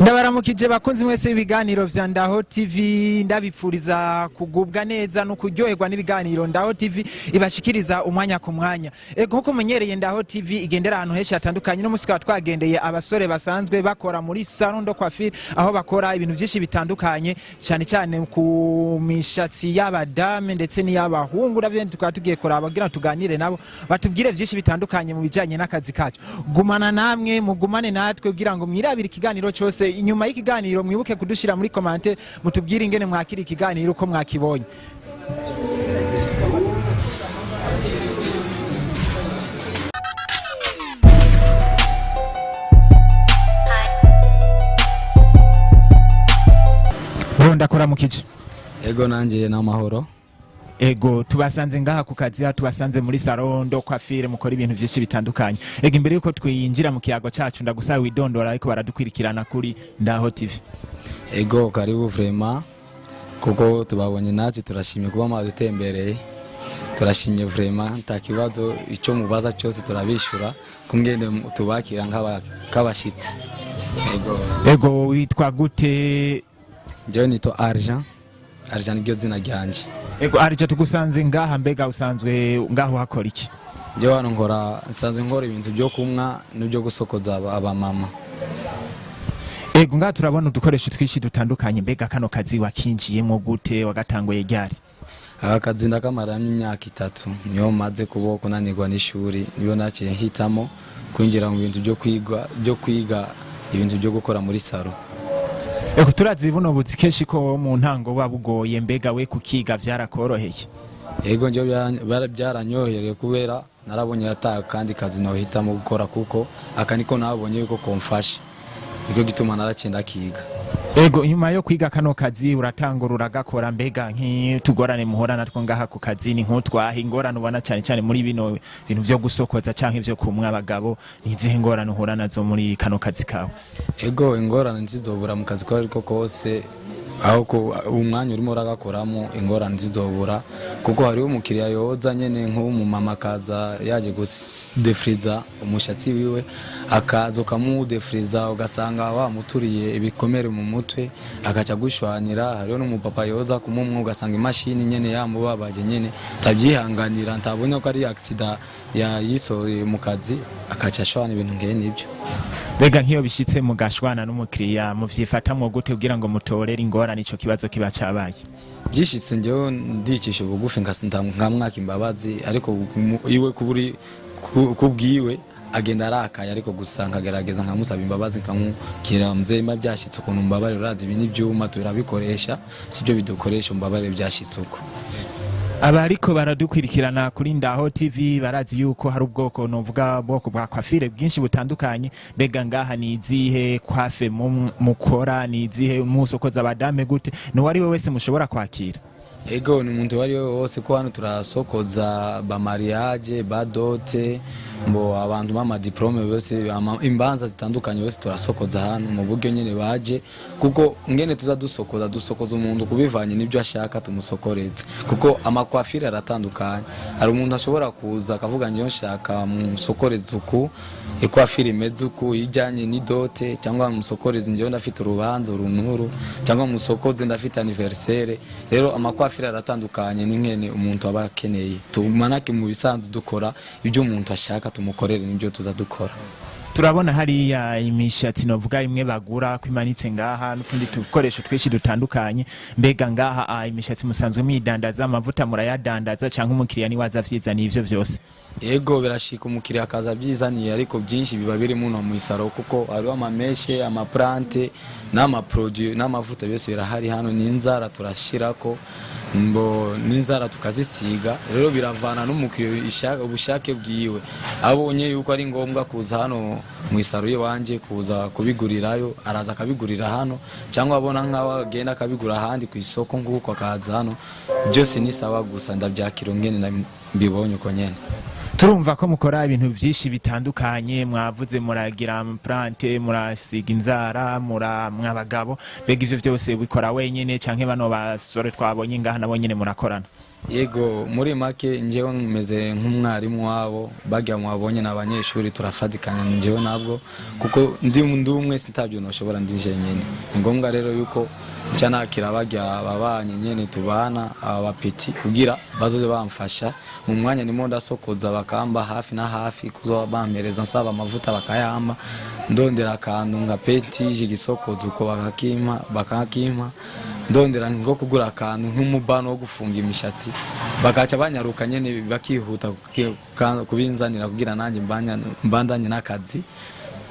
Ndabaramukije bakunzi mwese ibiganiro vya Ndaho TV, ndabipfuriza kugubwa neza no kuryoherwa n'ibiganiro Ndaho TV ibashikiriza umwanya ku mwanya. Ego, nkuko mumenyereye, Ndaho TV igendera ahantu henshi hatandukanye. No musi tukaba twagendeye abasore basanzwe bakora muri salon de coiffure, aho bakora ibintu byinshi bitandukanye, cyane cyane ku mishatsi y'abadame ndetse n'iy'abahungu. Navyo tukaba tugiye kuraba kugira ngo tuganire nabo, batubwire byinshi bitandukanye mu bijanye n'akazi kacu. Gumana namwe, mugumane natwe kugira ngo mwirabire ikiganiro cyose. Inyuma y'ikiganiro mwibuke kudushira muri commentaire, mutubwire ingene mwakira ikiganiro, uko mwakibonye. Bro, ndakuramukije. Ego, nanjye n'amahoro. Ego, tubasanze ngaha ku kazi, aho tubasanze muri salon de coiffure mukora ibintu byinshi bitandukanye. Ego, imbere yuko twinjira mu kiyago cacu, ndagusaba widondora ariko baradukwirikirana kuri Ndaho TV. Ego, karibu vraiment, kuko tubabonye natwe turashimye kuba mwadutembereye. Turashimye vraiment, nta kibazo, icyo mubaza cyose turabishyura kungene tubakira nk'abashyitsi. Ego. Ego, witwa gute? Njyewe nitwa Argent. Argent niryo zina ryanje. Ego Arja, tugusanze ngaha, mbega usanzwe ngaho hakora iki? Njyewe hano nkora, nsanzwe nkora ibintu byo kumwa n'ibyo gusokoza abamama. Ego, ngaha turabona udukoresho twinshi dutandukanye. Mbega kano kazi wakinjiyemo gute? Wagatanguye ryari? Aka kazi ndakamaramo imyaka 3. Niyo maze kuba kunanirwa n'ishuri, niyo naciye hitamo kwinjira mu bintu byo kwiga ibintu byo gukora muri salon. Ego, turazi buno buzi kenshi ko mu ntango buba bugoye. Mbega we kukiga vyarakoroheye? Yego, njyewe byaranyohereye kubera narabonye ata kandi kazi nohitamo gukora, kuko aka niko nabonye yuko komfasha, nicyo gituma naraciye ndakiga. Ego, inyuma yo kwiga kano kazi uratangura uragakora. Mbega nk'utugorane muhora natwo ngaha ku kazi ni nk'utwaha? Ingorane ubona cyane cyane muri bino bintu byo gusokoza canke ivyo kumwa abagabo, ni izihe ngorane uhura nazo muri kano kazi kawe? Ego, ingorane ntizobura mu kazi ko ariko kose, aho ko umwanya urimo uragakoramo ingorane zizobura, kuko hariho umukiriya yoza nyene, nk'umumama akaza yaje gudefriza umushatsi wiwe, akaza ukamudefriza ugasanga wamuturiye ibikomere mu mutwe, akaca gushwanira. Hariho n'umupapa yoza kumumwa, ugasanga imashini nyene yamubabaje nyene, tabyihanganira, ntabonye ko ari accident yayisohoye mu kazi, akaca ashwana, ibintu nkene nibyo. Mbega nk'iyo bishitse mugashwana n'umukiriya, muvyifatamwo gute kugira ngo mutorere ingorane ico kibazo kiba cabaye? Byishitse, njyewe ndicisha bugufi, nkamwaka imbabazi, ariko iwe kuburi kubwiwe agenda arakaye, ariko gusa nkagerageza nkamusaba imbabazi, nkamubwira: "Mzee, mba byashitse ukuntu, mbabarire, urazi ibi n'ibyuma turabikoresha, sibyo bidukoresha, umbabarire, byashitse uko." Abariko baradukwirikirana kuri Ndaho TV barazi yuko hari ubwoko, novuga bwoko bwa coiffure bwinshi butandukanye. Mbega ngaha ni izihe coiffe mukora? Ni izihe? Musokoza abadame gute? Ni uwari we wese mushobora kwakira? Ego, ni umuntu uwo ari we wose, ko hano turasokoza ba mariage, ba dot, mbo abantu b'ama diplôme bose, imbanza zitandukanye bose turasokoza hano mu buryo nyene baje, kuko ngene tuza dusokoza, dusokoza umuntu kubivanye n'ibyo ashaka tumusokoreze, kuko ama coiffure aratandukanye. Hari umuntu ashobora kuza akavuga: "Njyewe nshaka musokoreze uku, i coiffure imeze uku ijyanye n'i dot," cyangwa "Musokoreze, njyewe ndafite urubanza uru n'uru," cyangwa "Musokoze, ndafite anniversaire." Rero ama coiffure aratandukanye n'inkene umuntu aba akeneye. Tumanake mu bisanzwe dukora ibyo umuntu ashaka tumukorere, nibyo tuza dukora. Turabona hariya imishatsi, novuga imwe bagura ko imanitse ngaha, n'utundi dukoresho twinshi dutandukanye. Mbega ngaha imishatsi musanzwe mwidandaza? Amavuta murayadandaza, canke umukiriya niwe aza avyizaniye ivyo vyose? Ego, birashika umukiriya akaza abyizaniye, ariko byinshi biba biri muno mu i salon, kuko hariho ama mèches, ama plantes n'ama produits n'amavuta, byose birahari hano. N'inzara turashirako, mbo n'inzara tukazisiga. Rero biravana n'umukiriya, ubushake bwiwe. Abonye yuko ari ngombwa kuza hano mu i salon iwanje kuza kubigurirayo, araza akabigurira hano, cyangwa abona nk'aho agenda akabigura ahandi ku isoko nk'uko akaza hano, byose ni sawa. Gusa ndabyakira ngene mbibonye uko nyene. Turumva ko mukora ibintu byinshi bitandukanye. Mwavuze muragira plante, murasiga inzara, mura mwabagabo. Mbega ivyo byose bikora wenyene, canke bano basore twabonye ngaha nabo nyene murakorana? Yego, muri make njyewe meze nk'umwarimu wabo. Bajya mwabonye ni abanyeshuri, turafatikanya njyewe nabwo, kuko ndi umwe sintabyo noshobora ndi jenyine. Ni ngombwa rero yuko nca nakira bajya babanye nyene tubana, aba bapeti, kugira bazoze bamfasha mu mwanya nimo ndasokoza, bakamba hafi na hafi kuzoba bampereza, nsaba amavuta bakayampa, ndondera akantu nka petije igisokozo uko bakakimpa, ndondera nko kugura akantu nk'umubano wo gufunga imishatsi, bakaca banyaruka nyene bakihuta kubinzanira kugira nanjye mbandanye n'akazi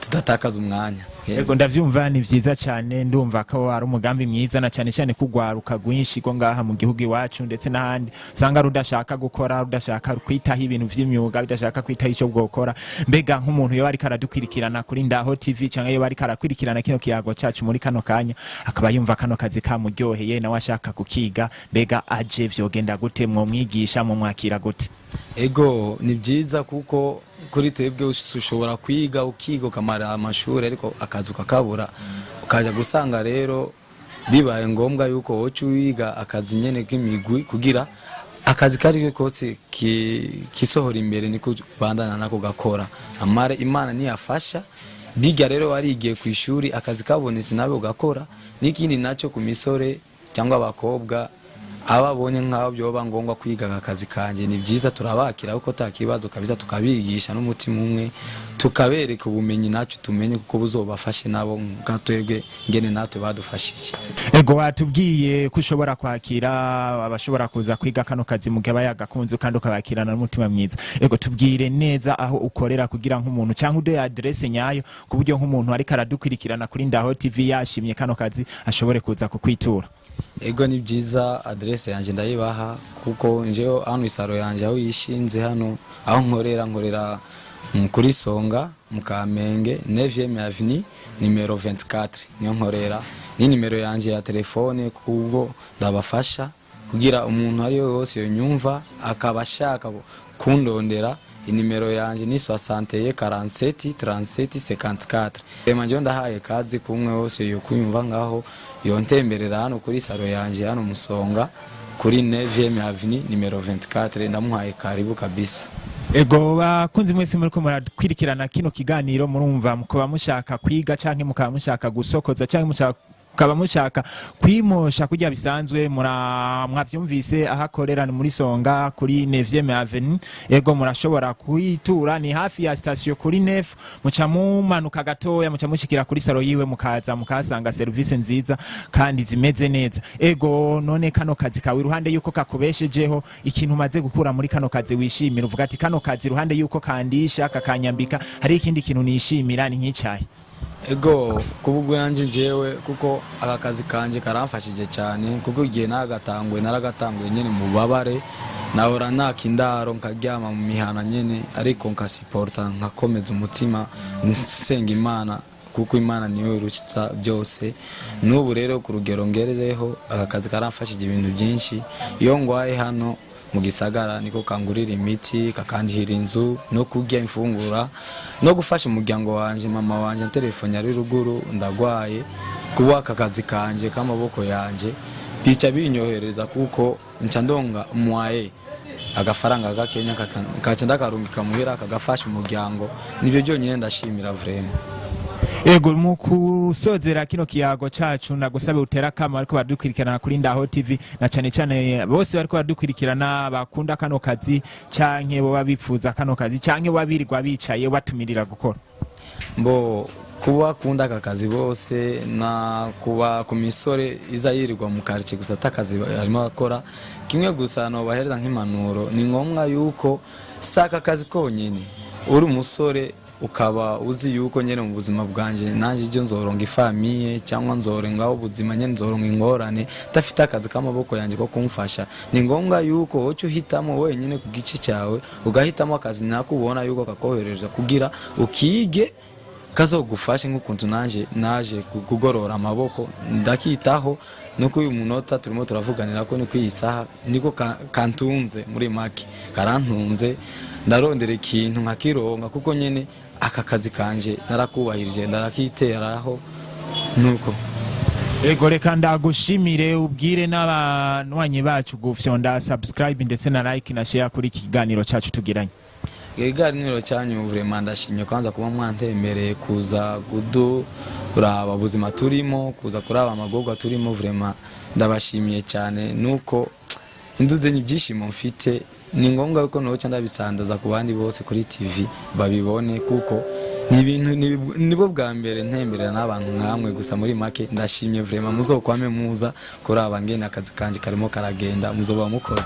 tudatakaza umwanya. Yego, ndavyumva, ni vyiza cyane. Ndumva ko ari umugambi mwiza, na cyane cyane kugwaruka rwinshi rwo ngaha mu gihugu iwacu ndetse n'ahandi usanga rudashaka gukora, rudashaka kwitaho ibintu vy'imyuga, bidashaka kwitaho ico bwokora. Mbega nk'umuntu yoba ariko aradukwirikirana kuri Ndaho TV, canke yoba ariko arakwirikirana kino kiyago cacu muri kano kanya, akaba yumva kano kazi kamuryoheye, nawe ashaka kukiga, mbega aje vyogenda gute? Mwomwigisha, mumwakira gute? Ego, ni byiza, kuko kuri twebwe ushobora kwiga, ukiga ukamara amashuri, ariko akazi ukakabura, ukaja gusanga rero bibaye ngombwa yuko woca wiga akazi nyene k'imigwi, kugira akazi kari kose kisohora imbere niko bandana nako gakora amare. Imana niyafasha biga rero warigiye ku ishuri, akazi kabonetse nawe ugakora. N'ikindi nacyo, ku misore cyangwa abakobwa ababonye nk'aho byoba ngombwa kwiga aka kazi kanje, ni byiza, turabakira kuko ta kibazo kabisa, tukabigisha n'umutima umwe, tukabereka ubumenyi nacyo tumenye, kuko buzobafashe nabo nka twebwe ngene natwe badufashije. Ego, watubwiye ko ushobora kwakira abashobora kuza kwiga kano kazi mu gihe aba yagakunze, kandi ukabakirana n'umutima mwiza. Ego, tubwire neza aho ukorera, kugira nk'umuntu, cyangwa uduhe adresse nyayo, ku buryo nk'umuntu ariko aradukurikirana kuri Ndaho TV yashimye kano kazi ashobore kuza kukwitura. Ego, ni byiza, adresse yanjye ndayibaha, kuko njewe hano i salon yanjye aho yishinze hano aho nkorera kuri Songa mu Kamenge, 9e avenue, nimero 24 niyo nkorera, ni nimero yanjye ya telefone, kubwo ndabafasha kugira umuntu ari we wose yonyumva akaba ashaka kundondera. Inimero yanjye ni 61 47 37 54. Rema njyewe ndahaye kazi kumwe wose yo kunyumva ngaho yontemberera hano kuri salon yanjye hano Musonga kuri 9e avenue nimero 24, ndamuhaye karibu kabisa. Ego, bakunzi mwese muriko murakwirikirana kino kiganiro, murumva mukaba mushaka kwiga canke mukaba mushaka gusokoza canke mukaba mushaka kwimosha kurya bisanzwe, mwavyumvise aho akorera ni muri Songa kuri 9e avenue. Ego, murashobora kuyitura, ni hafi ya station kuri nef, muca mumanuka gatoya muca mushikira kuri salon yiwe, mukaza mukahasanga service nziza kandi zimeze neza. Ego, none kano kazi kawe, iruhande yuko kakubeshejeho, ikintu umaze gukura muri kano kazi wishimira, uvuga ati kano kazi iruhande yuko kandisha kakanyambika, hari ikindi kintu nishimira, ni nk'icayi? Ego, kuba yanjye njyewe, kuko aka kazi kanje karamfashije cyane, kuko igihe nagatanguye naragatanguye nyine mu bubabare, nahora naka indaro nkaryama mu mihana nyine, ariko nkasiporta, nkakomeza umutima, nsenga Imana, kuko Imana niyo iruta byose. N'ubu rero ku rugero ngerezeho, aka kazi karamfashije ibintu byinshi. Iyo ngwaye hano mu gisagara niko kangurira imiti, kakandihira inzu no kurya imfungura no gufasha umuryango wanje. Mama wanje telefone ari ruguru ndagwaye, kuba aka kazi kanje k'amaboko yanje bica binyohereza, kuko nca ndonga mwaye agafaranga gakenya kaca ndakarungika muhira kagafasha umuryango. Nibyo byonyine ndashimira vraiment. Ego, mu kusozera kino kiyago cacu, nagusabe utera kama bariko baradukurikirana kuri Ndaho TV, na cane cane bose bariko baradukurikirana bakunda kano kazi, canke boba bipfuza kano kazi, canke boba birirwa bicaye, batumirira gukora. Mbo kuba akunda aka kazi bose, na kuba ku misore iza yirirwa mu quartier gusa atakazi arimo akora, kimwe gusa nobahereza nk'impanuro: ni ngombwa yuko si aka kazi konyine. Uri umusore ukaba uzi yuko nyene mu buzima bwanje nanjye ibyo nzoronga i famille cyangwa nzorongaho ubuzima nyene, nzoronga ingorane ndafite akazi k'amaboko yanjye ko kumfasha, ni ngombwa yuko woca uhitamo wenyine ku gice cyawe, ugahitamo akazi nako ubona yuko kakohereza kugira ukige, kazogufashe nk'ukuntu nanje naje kugorora amaboko ndakitaho. Nuko uyu munota turimo turavuganira ko niko iyi saha niko kantunze, muri make karantunze, ndarondera ikintu nkakironka, kuko nyene aka kazi kanje narakubahirije, ndarakiteraho nuko. Ego, reka ndagushimire, ubwire n'abanywanyi bacu gufyonda subscribe ndetse na like na share kuri iki kiganiro cacu tugiranye. Ikiganiro cyanyu, vraiment ndashimye kwanza kuba mwantemereye kuza kuduraba ubuzima turimo, kuza kuraba amagorwa turimo. Vraiment ndabashimiye cyane, nuko induze ibyishimo mfite, ni ngombwa ko noca ndabisandaza ku bandi bose kuri TV babibone, kuko ni ibintu nibwo bwa mbere ntemberera n'abantu nkamwe. Gusa muri make ndashimye vraiment, muzokwame muza kuraba ngene akazi kanje karimo karagenda, muzoba mukoze.